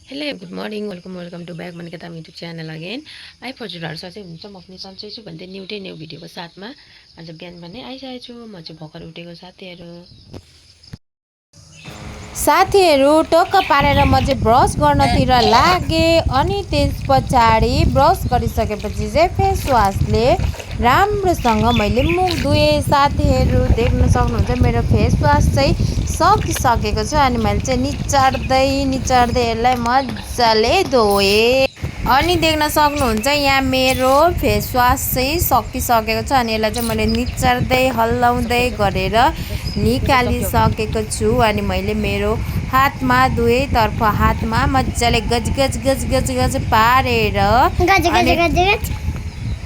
Hello good morning welcome to back Manika Tam YouTube channel again. आइफोजूहरू सधैँ हुन्छ म पनि सन्चै छु भन्दै न्यू भिडियोको साथमा आज बिहान भने आइसकेको छु। म चाहिँ भर्खर उठेको साथीहरू टक्क पारेर म चाहिँ ब्रस गर्नतिर लागेँ। अनि त्यस पछाडि ब्रस गरिसकेपछि चाहिँ फेस वासले राम्रोसँग मैले मुख धुएँ। साथीहरू देख्न सक्नुहुन्छ मेरो फेस वास चाहिँ सकिसकेको छ। अनि मैले चाहिँ निचर्दै यसलाई मजाले धोएँ। अनि देख्न सक्नुहुन्छ यहाँ मेरो फेस वास चाहिँ सकिसकेको छ। अनि यसलाई चाहिँ मैले निचर्दै हल्लाउँदै गरेर निकालिसकेको छु। अनि मैले मेरो हातमा दुवैतर्फ हातमा मजाले गज गज गज गज गज पारेर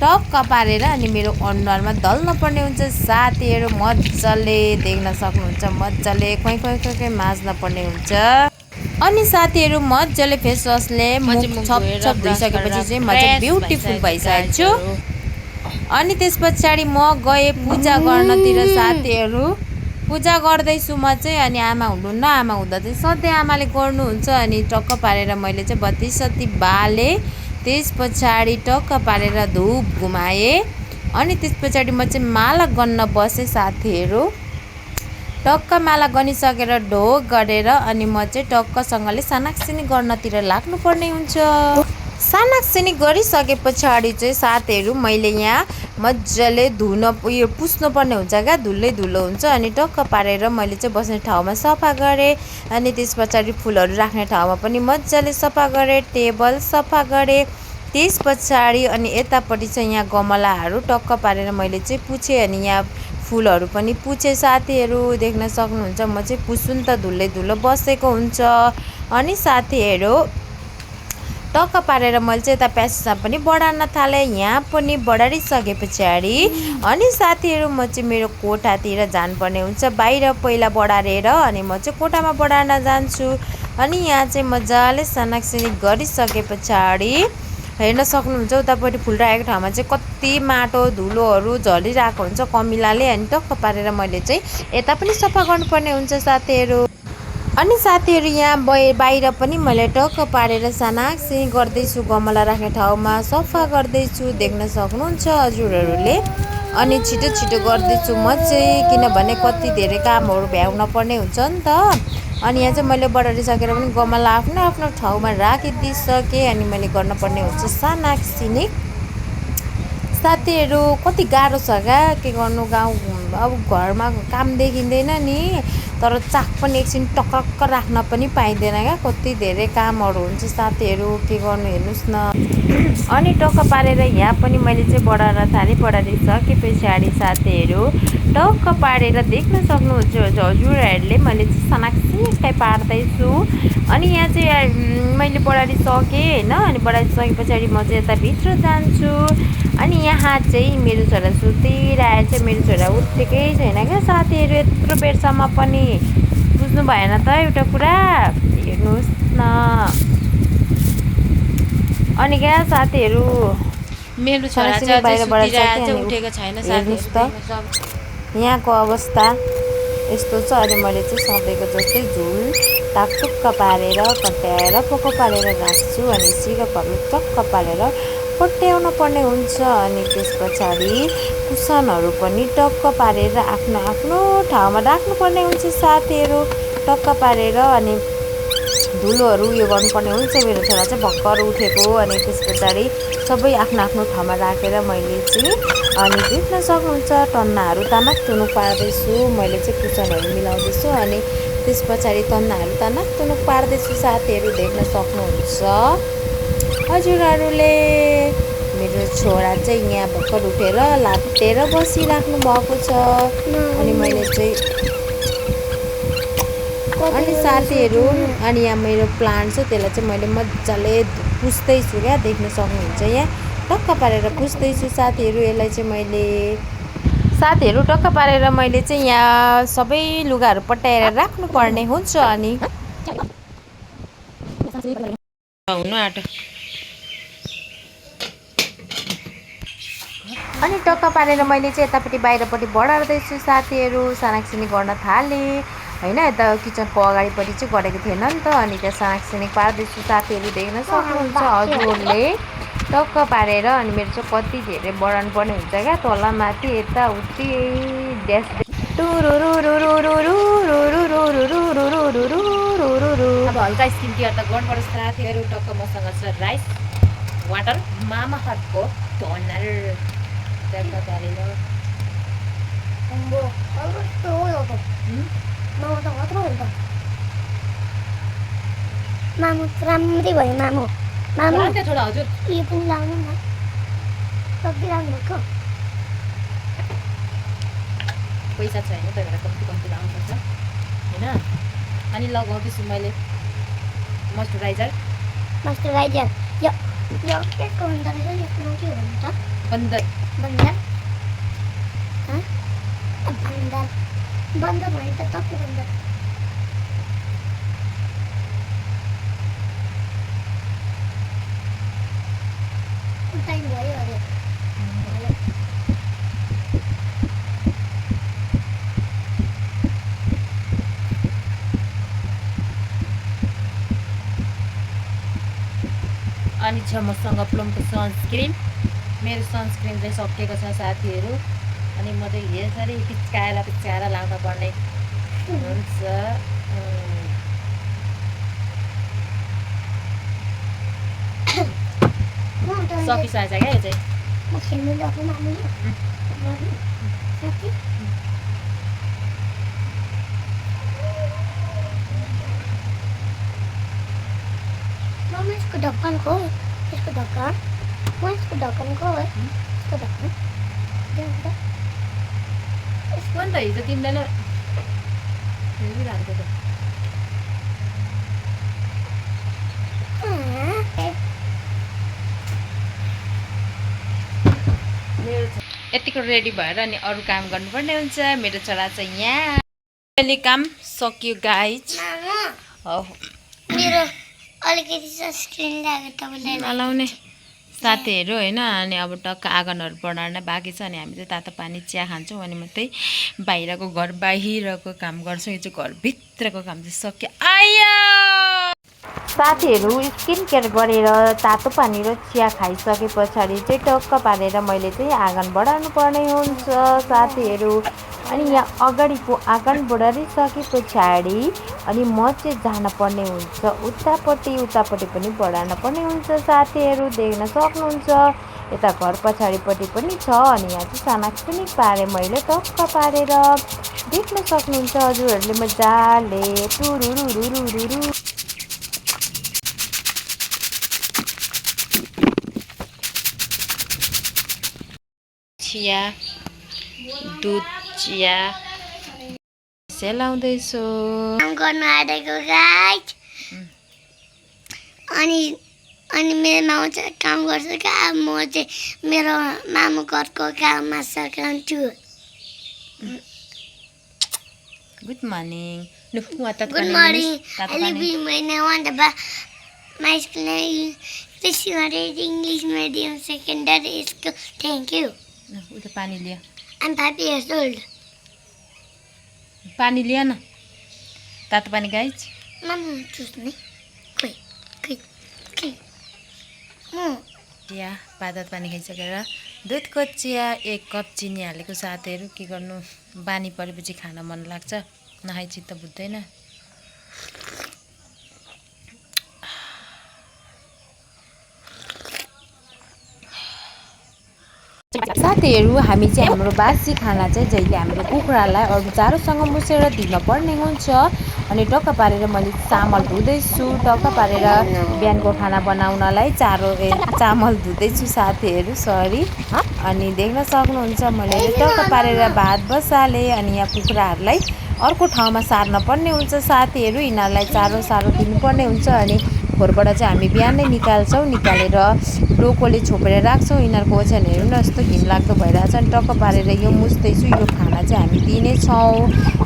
टक्क पारेर अनि मेरो अनुहारमा दल्न पर्ने हुन्छ। साथीहरू मजाले देख्न सक्नुहुन्छ मजाले खोइ माझ्न पर्ने हुन्छ। अनि साथीहरू मजाले फेस वासले मुख छप धोइसकेपछि चाहिँ म चाहिँ ब्युटिफुल भइसकेको छु। अनि त्यस पछाडि म गएँ पूजा गर्नतिर। साथीहरू पूजा गर्दैछु म चाहिँ। अनि आमा हुनुहुन्न, आमा हुँदा चाहिँ सधैँ आमाले गर्नुहुन्छ। अनि टक्क पारेर मैले चाहिँ बत्ती सत्ती बालेँ। त्यस पछाडि टक्क पारेर धुप घुमाएँ। अनि त्यस पछाडि म चाहिँ माला गन्न बसेँ। साथीहरू टक्क माला गनिसकेर ढोक गरेर अनि म चाहिँ टक्कसँगले सानाकसिनी गर्नतिर लाग्नुपर्ने हुन्छ। सानाकसिनी गरिसके पछाडि चाहिँ साथीहरू मैले यहाँ मजाले पुस्नुपर्ने हुन्छ क्या, धुलो हुन्छ। अनि टक्क पारेर मैले चाहिँ बस्ने ठाउँमा सफा गरेँ। अनि त्यस पछाडि फुलहरू राख्ने ठाउँमा पनि मजाले सफा गरेँ, टेबल सफा गरेँ। त्यस पछाडि अनि यतापट्टि चाहिँ यहाँ गमलाहरू टक्क पारेर मैले चाहिँ पुछेँ। अनि यहाँ फुलहरू पनि पुछेँ। साथीहरू देख्न सक्नुहुन्छ म चाहिँ पुसुन त धुलो बसेको हुन्छ। अनि साथीहरू टक्क पारेर मैले चाहिँ यता प्यासेजमा पनि बढार्न थालेँ। यहाँ पनि बढारिसके पछाडि अनि साथीहरू म चाहिँ मेरो कोठातिर जानुपर्ने हुन्छ। बाहिर पहिला बढारेर अनि म चाहिँ कोठामा बढार्न जान्छु। अनि यहाँ चाहिँ मजाले सानाकसिनी गरिसके पछाडि हेर्न सक्नुहुन्छ उतापट्टि फुल राखेको ठाउँमा चाहिँ कति माटो धुलोहरू झरिरहेको हुन्छ कमिलाले। अनि टक्क पारेर मैले चाहिँ यता पनि सफा गर्नुपर्ने हुन्छ साथीहरू। अनि साथीहरू यहाँ बाहिर पनि मैले टक्क पारेर सानाकसिनी गर्दैछु, गमला राख्ने ठाउँमा सफा गर्दैछु देख्न सक्नुहुन्छ हजुरहरूले। अनि छिटो गर्दैछु म चाहिँ, किनभने कति धेरै कामहरू भ्याउन पर्ने हुन्छ नि त। अनि यहाँ चाहिँ मैले बढारिसकेर पनि गमला आफ्नो ठाउँमा राखिदिइसकेँ। अनि मैले गर्नुपर्ने हुन्छ सानाकसिनी। साथीहरू कति गाह्रो छ क्या के गर्नु, गाउँ अब घरमा काम देखिँदैन नि, तर चाक पनि एकछिन टक्रक्क राख्न पनि पाइँदैन क्या, कति धेरै कामहरू हुन्छ साथीहरू के गर्नु हेर्नुहोस् न। अनि टक्क पारेर यहाँ पनि मैले चाहिँ बढार्न थालेँ। बढारिसके पछाडि साथीहरू टक्क पारेर देख्न सक्नुहुन्छ हजुरहरूले मैले चाहिँ सानाकसिनी पार्दैछु। अनि यहाँ चाहिँ मैले बढारिसकेँ होइन। अनि बढारिसके पछाडि म चाहिँ यता भित्र जान्छु। अनि यहाँ चाहिँ मेरो छोरा सुतिरहेको छ, मेरो छोरा उठेकै छैन क्या साथीहरू यत्रो बेरसम्म पनि। बुझ्नु भएन त एउटा कुरा, हेर्नुहोस् न। अनि क्या साथीहरू मेरो छोरा चाहिँ बाहिरबाट उठेको छैन हेर्नुहोस् त यहाँको अवस्था यस्तो छ। अनि मैले चाहिँ सधैँको जस्तै झुल टाकटुक्क पारेर कट्याएर पोको पारेर राख्छु। अनि सिरपहरू टक्क पारेर पट्याउन पर्ने हुन्छ। अनि त्यस पछाडि कुसनहरू पनि टक्क पारेर आफ्नो ठाउँमा राख्नुपर्ने हुन्छ साथीहरू टक्क पारेर। अनि धुलोहरू उयो गर्नुपर्ने हुन्छ। मेरो छोरा चाहिँ भर्खर उठेको। अनि त्यस पछाडि सबै आफ्नो ठाउँमा राखेर मैले चाहिँ अनि देख्न सक्नुहुन्छ टन्नाहरू तानाक तुनुक पार्दैछु। मैले चाहिँ कुसनहरू मिलाउँदैछु। अनि त्यस पछाडि तन्नाहरू तानाक तुनुक पार्दैछु साथीहरू देख्न सक्नुहुन्छ हजुरहरूले। मेरो छोरा चाहिँ यहाँ भर्खर उठेर लातेर बसिराख्नु भएको छ। अनि मैले चाहिँ अनि साथीहरू अनि यहाँ मेरो प्लान्ट छ त्यसलाई चाहिँ मैले मजाले पुस्दैछु क्या, देख्न सक्नुहुन्छ यहाँ टक्क पारेर पुस्दैछु साथीहरू। यसलाई चाहिँ मैले साथीहरू टक्क पारेर मैले चाहिँ यहाँ सबै लुगाहरू पट्याएर राख्नुपर्ने हुन्छ। अनि टक्क पारेर मैले चाहिँ यतापट्टि बाहिरपट्टि बढार्दैछु साथीहरू, सानाकसिनी गर्न थालेँ। होइन। यता किचनको अगाडिपट्टि चाहिँ गरेको थिएन नि त, अनि त्यहाँ सागसिनिक पार्दैछु। साथीहरू देख्न सक्नुहुन्छ हजुरहरूले टक्क पारेर। अनि मेरो चाहिँ कति धेरै बढाउनु पर्ने हुन्छ क्या, तल माथि यताउति ड्यास अब हल्का स्किन केयर त गर्नुपर्छ साथीहरू। टक्क मसँग छ राइस वाटर मामा हटको टनर टक्क पारेर। मामु राम्रै भयो मामु मामु छोडा हजुर यो पनि लाउनु न कति राम्रो भएको पैसा छैन त्यही भएर कम्ती कम्ती लाउनुपर्छ होइन। अनि लगाउँदैछु मैले मोइस्चराइजर यो के भन्दो रहेछ यसमा के भन्छ बन्दर बन्दर बन्दर बन्दर भने त कति बन्दर टाइम भयो अरे अनि छ मसँग प्लमको सनस्क्रिन। मेरो सनस्क्रिन चाहिँ सकिएको छ साथीहरू। अनि म चाहिँ यसरी पिच्काएर लाउन पर्ने हुन्छ। सकिसकेछ क्या यो चाहिँ। म खेल्नु गएको मामु यसको ढक्कन खो यसको ढक्कन यसको ढक्कन खो है यसको ढक्कन यसको नि त हिजो तिमीलाई नै हेरिरहेको त। यतिको रेडी भएर अनि अरू काम गर्नुपर्ने हुन्छ। मेरो छोरा चाहिँ यहाँ अहिले काम सक्यो गाइज। मेरो अलिकति सनस्क्रिन लगाएर तपाईँलाई नलाउने साथीहरू होइन। अनि अब टक्क आँगनहरू बढाउन बाँकी छ। अनि हामी चाहिँ तातो पानी चिया खान्छौँ अनि मात्रै बाहिरको बाहिरको काम गर्छौँ। यो चाहिँ घरभित्रको काम चाहिँ सक्यो। आया साथीहरू स्किन केयर गरेर तातो पानी र चिया खाइसके पछाडि चाहिँ टक्क पारेर मैले चाहिँ आँगन बढाउनु पर्ने हुन्छ साथीहरू। अनि यहाँ अगाडिको आँगन बढारिसके पछाडि अनि म चाहिँ जान पर्ने हुन्छ उतापट्टि पनि बढाउन पर्ने हुन्छ साथीहरू। देख्न सक्नुहुन्छ यता घर पछाडिपट्टि पनि छ। अनि यहाँ चाहिँ सानाकसिनिक पारेँ मैले टक्क पारेर देख्न सक्नुहुन्छ हजुरहरूले मजाले टुरुरुरुरुरु। चिया दुध चिया सेलाउँदैछु काम गर्न आँटेको गाइज। अनि मेरो मामा चाहिँ काम गर्छ क्या। म चाहिँ मेरो मामु घरको काममा सघाउँछु। Good morning. Good morning. I live in my school name is English medium secondary school. Thank you. उता पानी लिया। I'm 5 years old. पानी लिया न तातो पानी guys. Mama, choose me. Quick. चिया तातो पानी खाइसकेर दुधको चिया 1 कप चिनी हालेको साथीहरू। के गर्नु बानी परेपछि खान मन लाग्छ नखाइ चित्त बुझ्दैन। साथीहरू हामी चाहिँ हाम्रो बासी खाना चाहिँ जहिले हाम्रो कुखुरालाई अरू चारोसँग मुसेर दिनुपर्ने हुन्छ। अनि टक्क पारेर मैले चामल धुँदैछु। टक्क पारेर बिहानको खाना बनाउनलाई चामल धुँदैछु साथीहरू सरी। अनि देख्न सक्नुहुन्छ मैले टक्क पारेर भात बसालेँ। अनि यहाँ कुखुराहरूलाई अर्को ठाउँमा सार्न पर्ने हुन्छ साथीहरू। यिनीहरूलाई चारो दिनुपर्ने हुन्छ। अनि खोरबाट चाहिँ हामी बिहानै निकाल्छौँ। निकालेर डोकोले छोपेर राख्छौँ। यिनीहरूको ओछ्यान हेर्नु न यस्तो घिनलाग्दो भइरहेछ। अनि टक्क पारेर यो मुस्दैछु। यो खाना चाहिँ हामी दिनेछौँ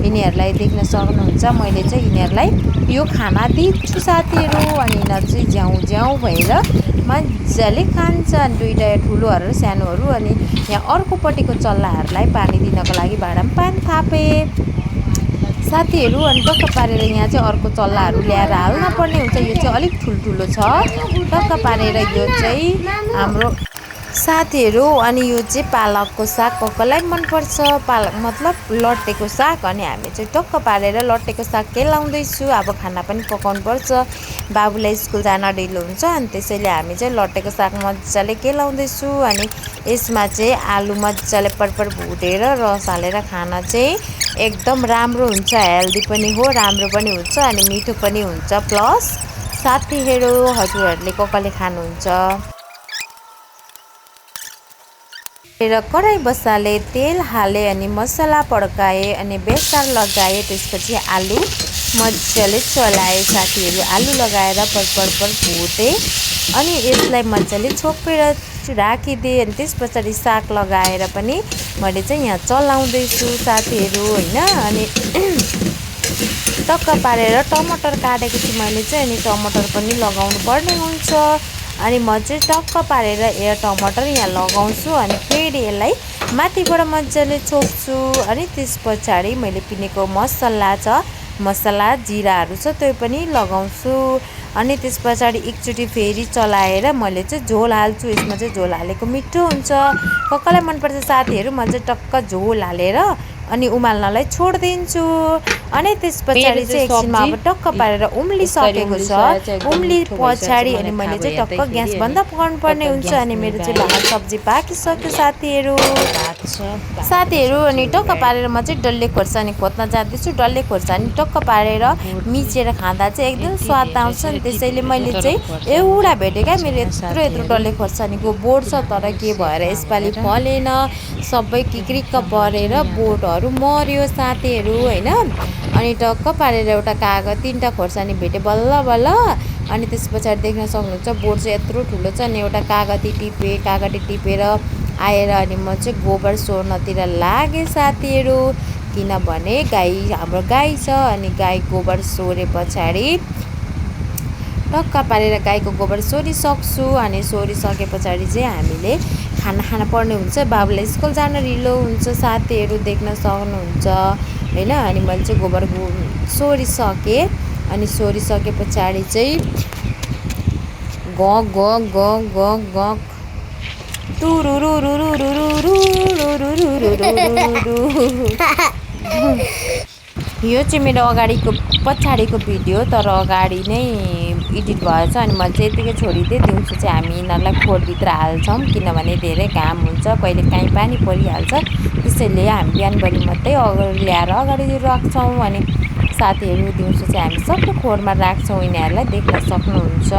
यिनीहरूलाई। देख्न सक्नुहुन्छ मैले चाहिँ यिनीहरूलाई यो खाना दिन्छु साथीहरू। अनि यिनीहरू चाहिँ ज्याउ भएर मजाले खान्छन् दुईवटा ठुलोहरू र सानोहरू। अनि यहाँ अर्कोपट्टिको चल्लाहरूलाई पानी दिनको लागि भाँडामा पानी थापेँ साथीहरू अनि टक्क पारेर यहाँ चाहिँ अर्को चल्लाहरू ल्याएर हाल्न पर्ने हुन्छ। यो चाहिँ अलिक ठुल्ठुलो छ। टक्क पारेर यो चाहिँ हाम्रो साथीहरू अनि यो चाहिँ पालकको साग कसलाई मनपर्छ, पालक मतलब लट्टेको साग। अनि हामी चाहिँ टक्क पारेर लट्टेको साग केलाउँदैछु। अब खाना पनि पकाउनुपर्छ, बाबुलाई स्कुल जान ढिलो हुन्छ, अनि त्यसैले हामी चाहिँ लट्टेको साग मजाले केलाउँदैछु। अनि यसमा चाहिँ आलु मजाले परपर भुटेर रस हालेर खाना चाहिँ एकदम राम्रो हुन्छ। हेल्दी पनि हो, राम्रो पनि हुन्छ अनि मिठो पनि हुन्छ। प्लस साथीहरू हजुरहरूले कसले खानुहुन्छ र कराई बसाले तेल हाले अनि मसला पड्काए अनि बेसार लगाए। त्यसपछि आलु मजाले चलाए साथीहरू। आलु लगाएर परपर भुटे अनि यसलाई मजाले छोपेर राखिदिए। अनि त्यस पछाडि साग लगाएर पनि मैले चाहिँ यहाँ चलाउँदैछु साथीहरू हैन। अनि टक्क पारेर टमाटर काटेको छु मैले चाहिँ, अनि टमाटर पनि लगाउनु पर्ने हुन्छ। अनि म चाहिँ टक्क पारेर टमाटर यहाँ लगाउँछु अनि फेरि यसलाई माथिबाट मजाले छोप्छु। अनि त्यस पछाडि मैले किनेको मसला छ, मसला जिराहरू छ त्यो पनि लगाउँछु। अनि त्यस पछाडि एकचोटि फेरि चलाएर मैले चाहिँ झोल हाल्छु। यसमा चाहिँ झोल हालेको मिठो हुन्छ। कसलाई मनपर्छ साथीहरू, म चाहिँ टक्क झोल हालेर अनि उमाल्नलाई छोडिदिन्छु। अनि त्यस पछाडि चाहिँ एकछिनमा अब टक्क पारेर उम्लिसकेको छ। उम्लि पछाडि अनि मैले चाहिँ टक्क ग्यास बन्द पकाउनु पर्ने हुन्छ। अनि मेरो चाहिँ भात सब्जी पाकिसक्यो साथीहरू। अनि टक्क पारेर म चाहिँ डल्ले खोर्सानी खोज्न जाँदैछु। डल्ले खोर्सानी टक्क पारेर मिचेर खाँदा चाहिँ एकदम स्वाद आउँछ। अनि त्यसैले मैले चाहिँ एउटा भेटेँ क्या, मेरो यत्रो डल्ले खोर्सानीको बोट छ, तर के भएर यसपालि फलेन, सबै किक्रिक्क परेर बोटहरू मर्यो साथीहरू हैन। अनि टक्क पारेर एउटा कागज 3टा खोर्सानी भेटेँ बल्ल बल्ल। अनि त्यस पछाडि देख्न सक्नुहुन्छ बोट चाहिँ यत्रो ठुलो छ। अनि एउटा कागती टिपेर आएर अनि म चाहिँ गोबर सोर्नतिर लागेँ साथीहरू। किनभने हाम्रो गाई छ अनि गाई गोबर सोरे पछाडि टक्क पारेर गाईको गोबर सोरिसक्छु। अनि सोरिसके पछाडि चाहिँ हामीले खाना खान पर्ने हुन्छ। बाबुलाई स्कुल जान ढिलो हुन्छ साथीहरू, देख्न सक्नुहुन्छ हैन। अनि मैले चाहिँ गोबर सोरिसकेँ। अनि सोरिसके पछाडि चाहिँ गक गक गक गक गक यो चाहिँ मेरो अगाडिको पछाडिको भिडियो, तर अगाडि नै एडिट भएछ। अनि मैले चाहिँ यतिकै छोडिदिएँ। दिउँसो चाहिँ हामी यिनीहरूलाई खोरभित्र हाल्छौँ किनभने धेरै घाम हुन्छ, कहिले काहीँ पानी परिहाल्छ। त्यसैले हामी बिहानभरि मात्रै ल्याएर अगाडि राख्छौँ। अनि साथीहरू दिउँसो चाहिँ हामी सबै खोरमा राख्छौँ। यिनीहरूलाई देख्न सक्नुहुन्छ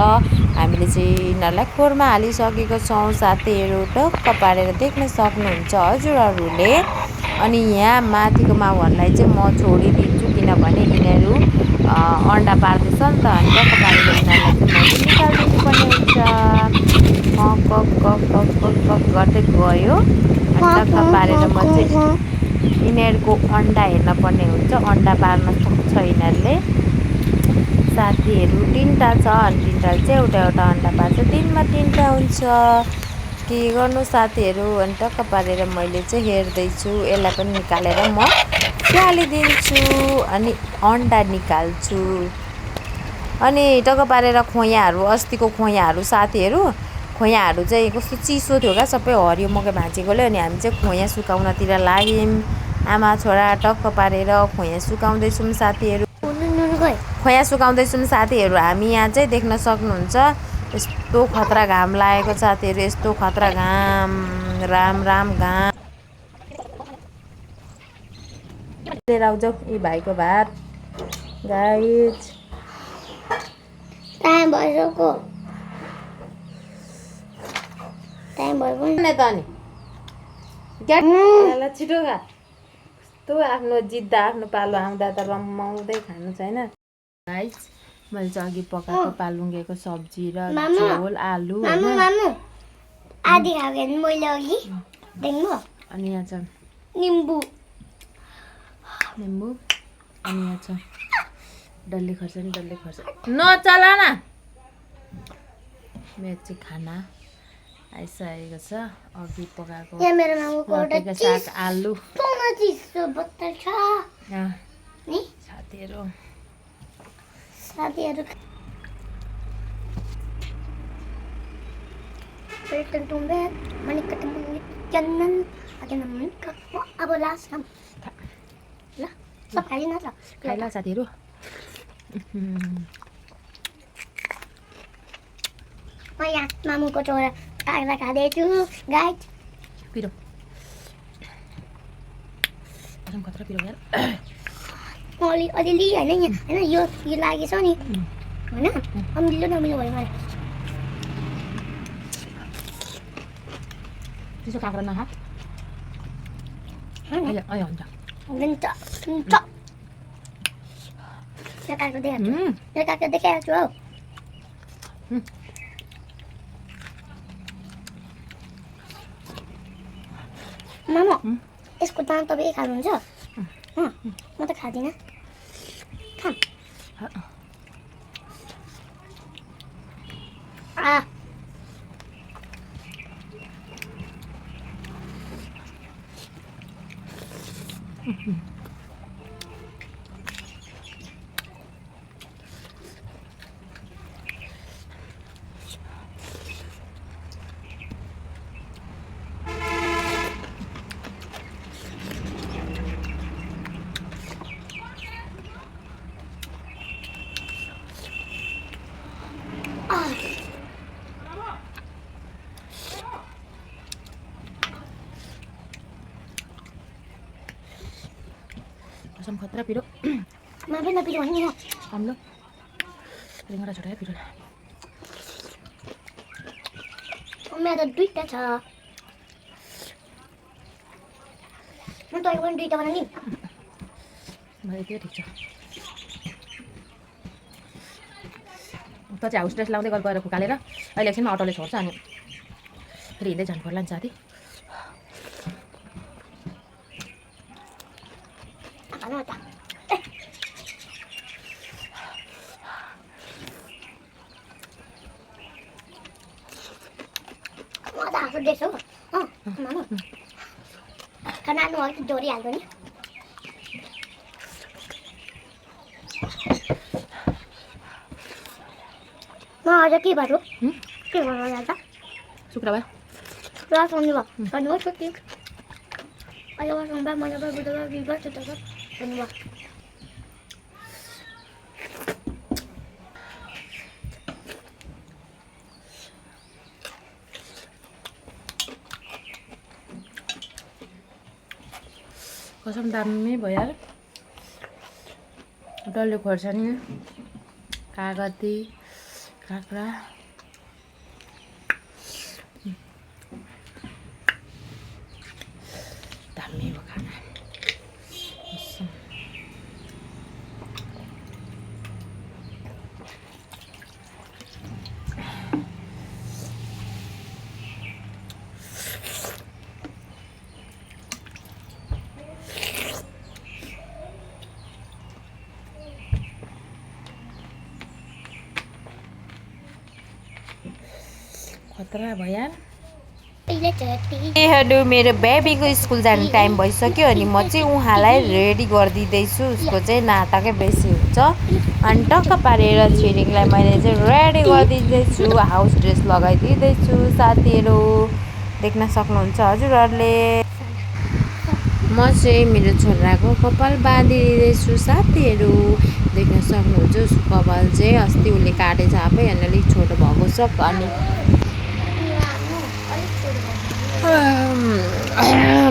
हामीले चाहिँ यिनीहरूलाई खोरमा हालिसकेको छौँ साथीहरू। टक्क पारेर देख्न सक्नुहुन्छ हजुरहरूले। अनि यहाँ माथिको माउहरूलाई चाहिँ म छोडिदिन्छु किनभने यिनीहरू अन्डा पार्दैछ नि त। अनि टक्क पारेर यिनीहरूलाई चाहिँ मैले निकालिदिनु पर्ने हुन्छ। कक गर्दै गयो। अनि टक्क पारेर म चाहिँ यिनीहरूको अन्डा हेर्न पर्ने हुन्छ। अन्डा पार्न सक्छ यिनीहरूले साथीहरू। 3टा छ अनि 3टा चाहिँ एउटा अन्डा पार्छ, 3मा 3टा हुन्छ। के गर्नु साथीहरू। अनि टक्क पारेर मैले चाहिँ हेर्दैछु। यसलाई पनि निकालेर म फालिदिन्छु अनि अन्डा निकाल्छु। अनि टक्क पारेर खोयाहरू, अस्तिको खोयाहरू साथीहरू, खोयाहरू चाहिँ कस्तो चिसो थियो क्या, सबै हरियो मकै भाँचेकोले। अनि हामी चाहिँ खोया सुकाउनतिर लाग्यौँ। आमा छोरा टक्क पारेर खोया सुकाउँदैछौँ साथीहरू। खोया सुकाउँदैछौँ साथीहरू। हामी यहाँ चाहिँ देख्न सक्नुहुन्छ यस्तो खतरा घाम लागेको साथीहरू, यस्तो खतरा घाम, राम घाम। लिएर आउँछौ यी भाइको भात गाइज। टाइम भइसक्यो। टाइम भयो नि त नि ग्याटलाई छिटो खा। कस्तो आफ्नो जित्दा आफ्नो पालो आउँदा त रमाउँदै खानु छैन गाइज। मैले चाहिँ अघि पकाएको पालुङ्गेको सब्जी र झोल आलु आधी खाएको मैले अघि देख्नु। अनि यहाँ छ निम्बु। अनि यहाँ छ डल्ले खोर्सानी नचला न। मेरो चाहिँ खाना आइसकेको छ। अघि पकाएको लट्टेको साग आलु चिसो बोतल छ नि। साथीहरू Welcome to back. Manika teman channel. Ada Manika. अब लास्ट हम ल सब खाली न ल खाइला साथीहरू म यहाँ मामुको छोरा काग्दा खाँदैछु गाइड पिरो कसम कत्रो पिरो यार म अलिअलि होइन यहाँ होइन यो लागेछ नि होइन अमिलो नमिलो भयो मलाई त्यसो काँक्रा नखा अहिले हुन्छ हुन्छ हुन्छ यो काग्दा देखाएको छु हौ मामा यसको दाम तपाईँ खानुहुन्छ म त खाँदिनँ कसम खतरा पिरो मापे नपिरो भने नि राम्रो रिङ्गडा छोटा पिरो मेरो त दुईटा छ म त पनि दुईटा बनाउने मलाई त्यो ठिक छ उता चाहिँ हाउस ड्रेस लाउँदै गएर फुकालेर अहिले एकछिनमा अटोले छोड्छ अनि फेरि हिँड्दै जानु पर्ला नि साथी देख्छौ मामा खाना आउनु अलिक जोडिहाल्छु नि म आज के भयो के गर्नु जान्छ शुक्रबार शनिबार शनिबार छुट्टी आइतबार सोमबार मंगलबार बुधबार बिहिबार शुक्रबार शनिबार कसम दामी भयो यार डल्ले खोर्सानी कागती काँक्रा दामी भयो खाना खतरा भयो यार अहिले मेरो बेबीको स्कुल जाने टाइम भइसक्यो अनि म चाहिँ उहाँलाई रेडी गरिदिँदैछु उसको चाहिँ नाताकै बेसी हुन्छ अनि टक्क पारेर छिरिङलाई मैले चाहिँ रेडी गरिदिँदैछु हाउस ड्रेस लगाइदिँदैछु साथीहरू देख्न सक्नुहुन्छ हजुरहरूले म चाहिँ मेरो छोराको कपाल बाँधिदिँदैछु साथीहरू देख्न सक्नुहुन्छ उसको कपाल चाहिँ अस्ति उसले काटेछ आफै अनि अलिक छोटो भएको छ अनि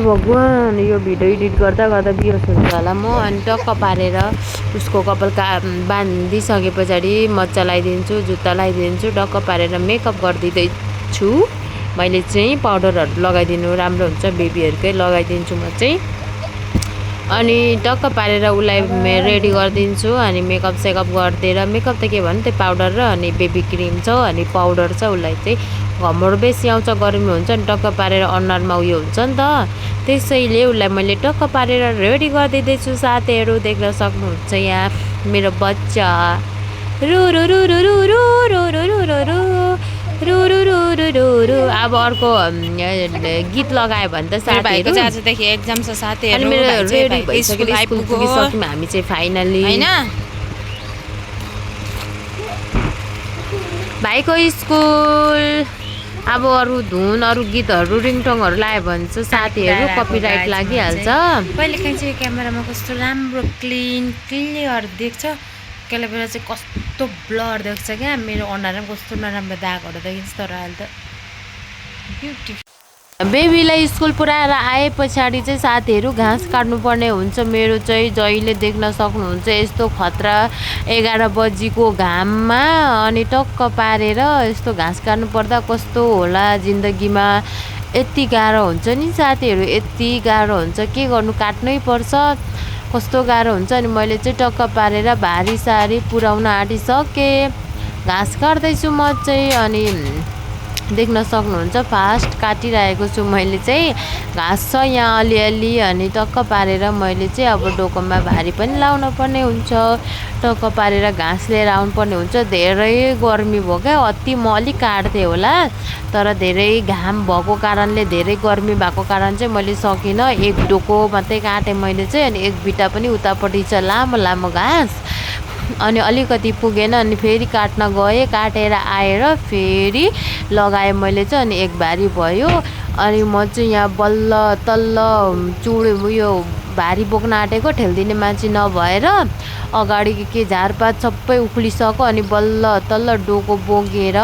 भगवान् यो भिडियो एडिट गर्दा गर्दा बिहोस हुन्छ होला म अनि टक्क पारेर उसको कपाल बाँधिसके पछाडि मजा लगाइदिन्छु जुत्ता लगाइदिन्छु टक्क पारेर मेकअप गरिदिँदैछु मैले चाहिँ पाउडरहरू लगाइदिनु राम्रो हुन्छ बेबीहरूकै लगाइदिन्छु म चाहिँ अनि टक्क पारेर उसलाई रेडी गरिदिन्छु अनि मेकअप सेकअप गरिदिएर मेकअप त के भन्नु त्यो पाउडर र अनि बेबी क्रिम छ अनि पाउडर छ उसलाई चाहिँ घमौड बेसी आउँछ गर्मी हुन्छ नि टक्क पारेर अनुहारमा उयो हुन्छ नि त त्यसैले उसलाई मैले टक्क पारेर रेडी गरिदिँदैछु साथीहरू देख्न सक्नुहुन्छ यहाँ मेरो बच्चा रु रु रु रु रु रु रु रु रु रु रु रु रु रु रु रु रु अब अर्को गीत लगायो भने त साथीहरु भाइको आजदेखि एक्जाम छ साथीहरु अनि मेरो रेडी भइसक्यो स्कुल पुगिसक्यौँ हामी चाहिँ फाइनली हैन भाइको स्कुल अब अरू धुन अरू गीतहरू रिङटङहरू लायो भने चाहिँ साथीहरू कपिराइट लागिहाल्छ कहिले काहीँ चाहिँ क्यामेरामा कस्तो राम्रो क्लियर देख्छ कहिले बेला चाहिँ कस्तो ब्लर देख्छ क्या मेरो अनुहारमा कस्तो नराम्रो दागहरू देखिन्छ तर अहिले त ब्युटिफुल बेबीलाई स्कुल पुऱ्याएर आए पछाडि चाहिँ साथीहरू घाँस काट्नुपर्ने हुन्छ मेरो चाहिँ जहिले देख्न सक्नुहुन्छ यस्तो खतरा 11 बजीको घाममा अनि टक्क पारेर यस्तो घाँस काट्नु पर्दा कस्तो होला जिन्दगीमा यति गाह्रो हुन्छ नि साथीहरू यति गाह्रो हुन्छ के गर्नु काट्नै पर्छ कस्तो गाह्रो हुन्छ अनि मैले चाहिँ टक्क पारेर भारी सारी पुर्याउन आँटिसकेँ घाँस काट्दैछु म चाहिँ अनि देख्न सक्नुहुन्छ फास्ट काटिरहेको छु मैले चाहिँ घाँस छ यहाँ अलिअलि अनि टक्क पारेर मैले चाहिँ अब डोकोमा भारी पनि लाउन पर्ने हुन्छ टक्क पारेर घाँस लिएर आउनुपर्ने हुन्छ धेरै गर्मी भयो क्या अति म अलिक काट्थेँ होला तर धेरै घाम भएको कारणले धेरै गर्मी भएको कारण चाहिँ मैले सकिनँ एक डोको मात्रै काटेँ मैले चाहिँ अनि एक बिटा पनि उतापट्टि छ लामो लामो घाँस अनि अलिकति पुगेन अनि फेरि काट्न गएँ काटेर आएर फेरि लगाएँ मैले चाहिँ अनि एक भारी भयो अनि म चाहिँ यहाँ बल्ल तल्ल उयो भारी बोक्न आँटेको ठेल्दिने मान्छे नभएर अगाडि के झारपात सबै उक्लिसक्यो अनि बल्ल तल्ल डोको बोकेर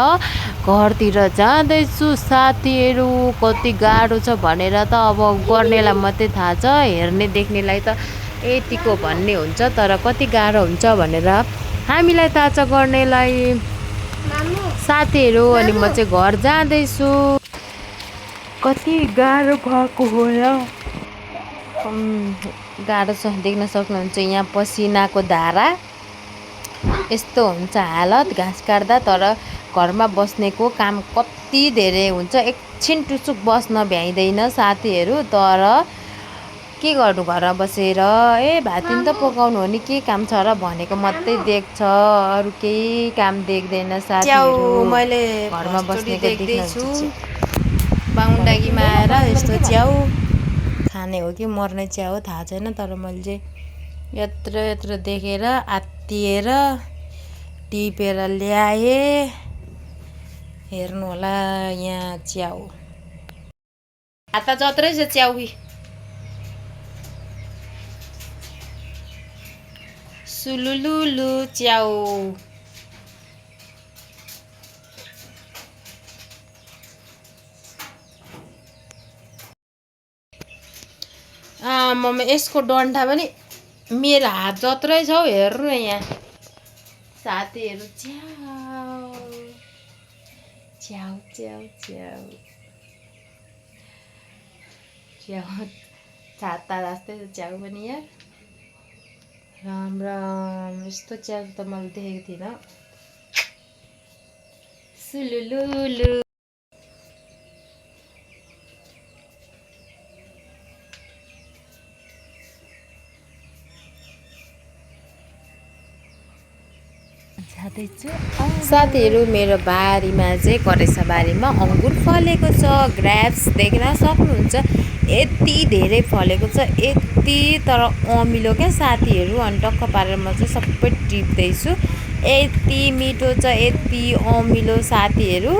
घरतिर जाँदैछु साथीहरू कति गाह्रो छ भनेर त अब गर्नेलाई मात्रै थाहा छ हेर्ने देख्नेलाई त यतिको भन्ने हुन्छ तर कति गाह्रो हुन्छ भनेर हामीलाई थाहा छ गर्नेलाई साथीहरू अनि म चाहिँ घर जाँदैछु कति गाह्रो भएको हो गाह्रो छ देख्न सक्नुहुन्छ यहाँ पसिनाको धारा यस्तो हुन्छ हालत घाँस काट्दा तर घरमा बस्नेको काम कति धेरै हुन्छ एकछिन टुसुक बस्न भ्याइँदैन साथीहरू तर के गर्नु घरमा बसेर भातिन त पकाउनु हो नि के काम छ र भनेको मात्रै देख्छ अरू केही काम देख्दैन साथीहरू मैले घरमा बस्नेको देख्दैछु बाहुन्डागीमा आएर यस्तो च्याउ खाने हो कि मर्ने च्याउ थाहा छैन तर मैले चाहिँ यत्रो यत्रो देखेर आत्तिएर टिपेर ल्याएँ हेर्नु होला यहाँ च्याउ हात जत्रै छ च्याउ सुलुलुलु च्याउ मम्मी यसको डन्ठा पनि मेरो हात जत्रै छ हौ हेर्नु न यहाँ साथीहरू च्याउ च्याउ च्याउ च्याउ च्याउ छाता जस्तै च्याउ पनि यार राम राम यस्तो च्याउ त मैले देखेको थिइनँ सुलुलुलु साथीहरू मेरो बारीमा चाहिँ करेसा बारीमा अङ्गुर फलेको छ ग्रेप्स देख्न सक्नुहुन्छ यति धेरै फलेको छ यति तर अमिलो क्या साथीहरू अनि टक्क पारेर म चाहिँ सबै टिप्दैछु यति मिठो छ यति अमिलो साथीहरू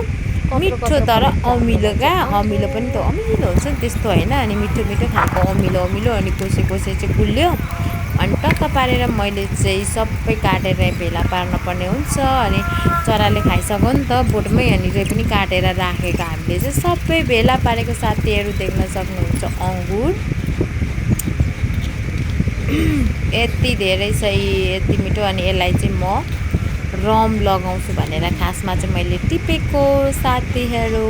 मिठो तर अमिलो क्या अमिलो पनि त अमिलो हुन्छ नि त्यस्तो होइन अनि मिठो मिठो खालको अमिलो अमिलो अनि कोसे कोसे चाहिँ गुल्यो अनि टक्क पारेर मैले चाहिँ सबै काटेर भेला पार्न पर्ने हुन्छ अनि चराले खाइसक्यो नि त बोटमै अनि रे पनि काटेर राखेको हामीले चाहिँ सबै भेला पारेको साथीहरू देख्न सक्नुहुन्छ अङ्गुर यति धेरै चाहिँ यति मिठो अनि यसलाई चाहिँ म रम लगाउँछु भनेर खासमा चाहिँ मैले टिपेको साथीहरू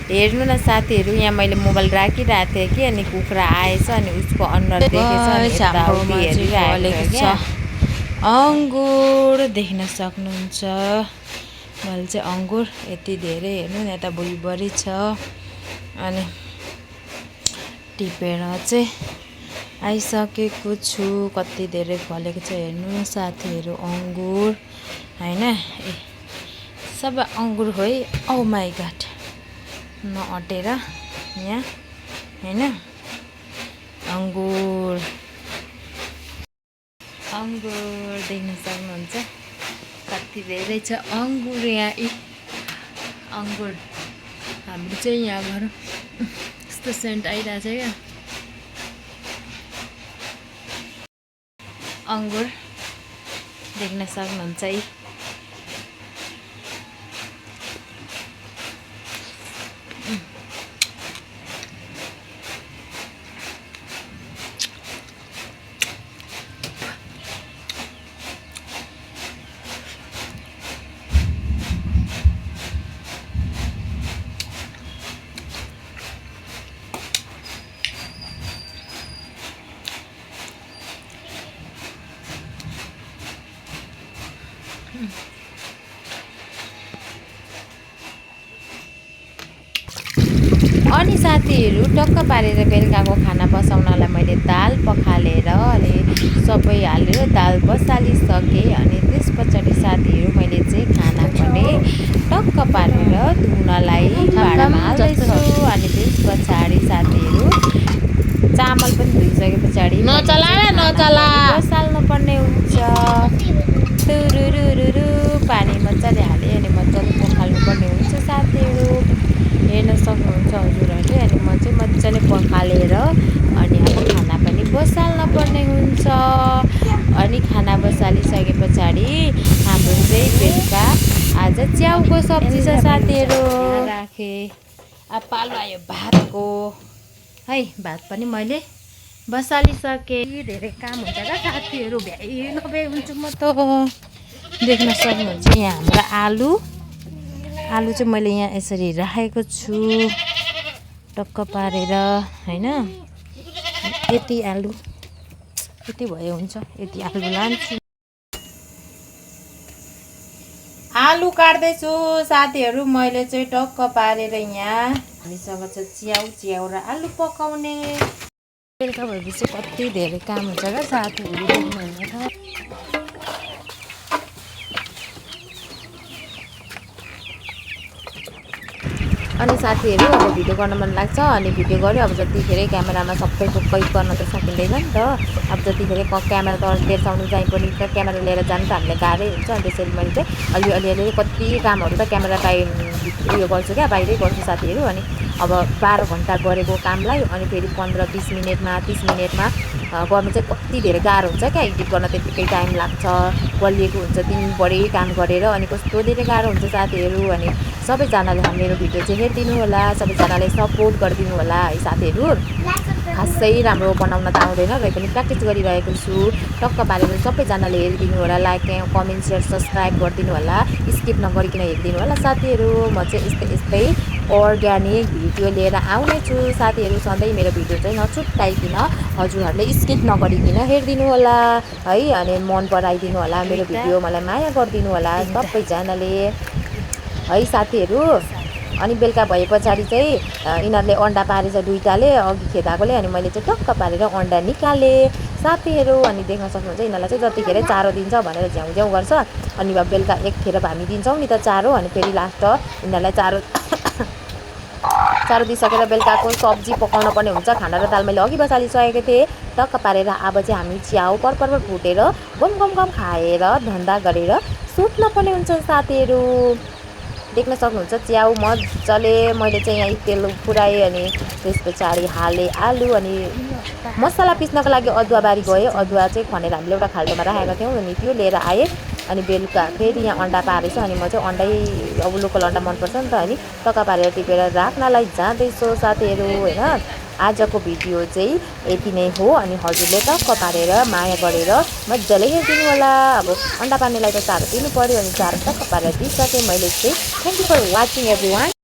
हेर्नु न साथीहरू यहाँ मैले मोबाइल राखिरहेको थिएँ कि अनि कुखुरा आएछ अनि उसको अनुहार देखेछ अङ्गुर देख्न सक्नुहुन्छ मैले चाहिँ अङ्गुर यति धेरै हेर्नु न यता भुइँभरि छ अनि टिपेर चाहिँ आइसकेको छु कति धेरै फलेको छ हेर्नु न साथीहरू अङ्गुर हैन सबै अङ्गुर हो है ओ माई गॉड नअटेर यहाँ हैन। अङ्गुर देख्न सक्नुहुन्छ कति धेरै छ अङ्गुर यहाँ। अङ्गुर हाम्रो चाहिँ यहाँ घर यस्तो सेन्ट आइरहेछ क्या। अङ्गुर देख्न सक्नुहुन्छ है। अनि साथीहरू टक्क पारेर बेलुकाको खाना बसाउनलाई मैले दाल पखालेर अनि सबै हालेर दाल बसालिसकेँ। अनि त्यस पछाडि साथीहरू मैले चाहिँ खाना पनि टक्क पारेर धुनलाई भाँडामा हाल्दैछु। अनि त्यस पछाडि साथीहरू चामल पनि धुइसके पछाडि बसाल्नु पर्ने हुन्छ। तुरुरुरुरु पानी मजाले हालेँ अनि मजाले पखाल्नु पर्ने हुन्छ साथीहरू। हेर्न सक्नुहुन्छ हजुरहरूले। अनि म चाहिँ मजाले पखालेर अनि अब खाना पनि बसाल्न पर्ने हुन्छ। अनि खाना बसालिसके पछाडि हाम्रो चाहिँ बेलुका आज च्याउको सब्जी छ साथीहरू। राखेँ अब पालो आयो भातको है। भात पनि मैले बसालिसकेँ। धेरै काम हुन्छ क्या साथीहरू, भ्याइ नभ्याइ हुन्छु म त। देख्न सक्नुहुन्छ यहाँ हाम्रो आलु चाहिँ मैले यहाँ यसरी राखेको छु टक्क पारेर हैन। यति आलु यति भयो हुन्छ, यति आलु लान्छु। आलु काट्दैछु साथीहरू मैले चाहिँ टक्क पारेर। यहाँ हामीसँग चाहिँ च्याउ र आलु पकाउने। बेलुका भएपछि कति धेरै काम हुन्छ क्या साथीहरू, देख्नुहुन्न त। अनि साथीहरू अब भिडियो गर्न मन लाग्छ अनि भिडियो गऱ्यो। अब जतिखेर क्यामेरामा सबैको कैद गर्न त सकिँदैन नि त। अब जतिखेर क्यामेरा त तेर्साउनु चाहिँ पनि त क्यामेरा लिएर जानु त हामीलाई गाह्रै हुन्छ। अनि त्यसरी मैले चाहिँ अलि कति कामहरू त क्यामेरा उयो गर्छु क्या, बाहिरै गर्छु साथीहरू। अनि अब 12 घन्टा गरेको कामलाई अनि फेरि 15-20 मिनटमा 30 मिनटमा गर्नु चाहिँ कति धेरै गाह्रो हुन्छ क्या। एडिट गर्न त्यत्तिकै टाइम लाग्छ, बलिएको हुन्छ दिनभरि काम गरेर। अनि कस्तो धेरै गाह्रो हुन्छ साथीहरू। अनि सबैजनाले मेरो भिडियो चाहिँ हेरिदिनु होला, सबैजनाले सपोर्ट गरिदिनु होला है साथीहरू। खासै राम्रो बनाउन त आउँदैन र पनि प्र्याक्टिस गरिरहेको छु। टक्क पारेर सबैजनाले हेरिदिनु होला, लाइक कमेन्ट सेयर सब्सक्राइब गरिदिनु होला, स्किप नगरिकन हेरिदिनु होला साथीहरू। म चाहिँ यस्तै अर्ग्यानिक भिडियो लिएर आउने छु साथीहरू। सधैँ मेरो भिडियो चाहिँ नछुट्टाइकन हजुरहरूले स्किप नगरिकन हेरिदिनु होला है। अनि मन पराइदिनु होला मेरो भिडियो, मलाई माया गरिदिनु होला सबैजनाले है साथीहरू। अनि बेलुका भए पछाडि चाहिँ यिनीहरूले अन्डा पारेछ दुईटाले, अघि खेदाएकोले। अनि मैले चाहिँ टक्क पारेर अन्डा निकालेँ साथीहरू। अनि देख्न सक्नुहुन्छ यिनीहरूलाई चाहिँ जतिखेर चारो दिन्छ भनेर झ्याउ गर्छ। अनि बेलुका एकखेर हामी दिन्छौँ नि त चारो। अनि फेरि लास्ट यिनीहरूलाई चारो दिइसकेर बेलुकाको सब्जी पकाउन पर्ने हुन्छ। खाना र दाल मैले अघि बसालिसकेको थिएँ टक्क पारेर। अब चाहिँ हामी च्याउ पर फुटेर गम खाएर धन्दा गरेर सुत्न पर्ने हुन्छ साथीहरू। देख्न सक्नुहुन्छ च्याउ मजाले मैले चाहिँ यहाँ तेल पुऱ्याएँ। अनि त्यस पछाडि हालेँ आलु। अनि मसला पिस्नको लागि अदुवा बारी गएँ। अदुवा चाहिँ खनेर हामीले एउटा खाल्टोमा राखेका थियौँ अनि त्यो लिएर आएँ। अनि बेलुका फेरि यहाँ अन्डा पारेछु। अनि म चाहिँ अन्डै अब लोकल अन्डा मनपर्छ नि त। अनि टक्का पारेर टिपेर राख्नलाई जाँदैछु साथीहरू होइन। आजको भिडियो चाहिँ यति नै हो। अनि हजुरले टक्क पारेर माया गरेर मजाले हेरिदिनु होला। अब अन्डा पार्नेलाई त चारो दिनु पऱ्यो। अनि चारो टक्क पारेर दिइसकेँ मैले चाहिँ। Thank you for watching everyone.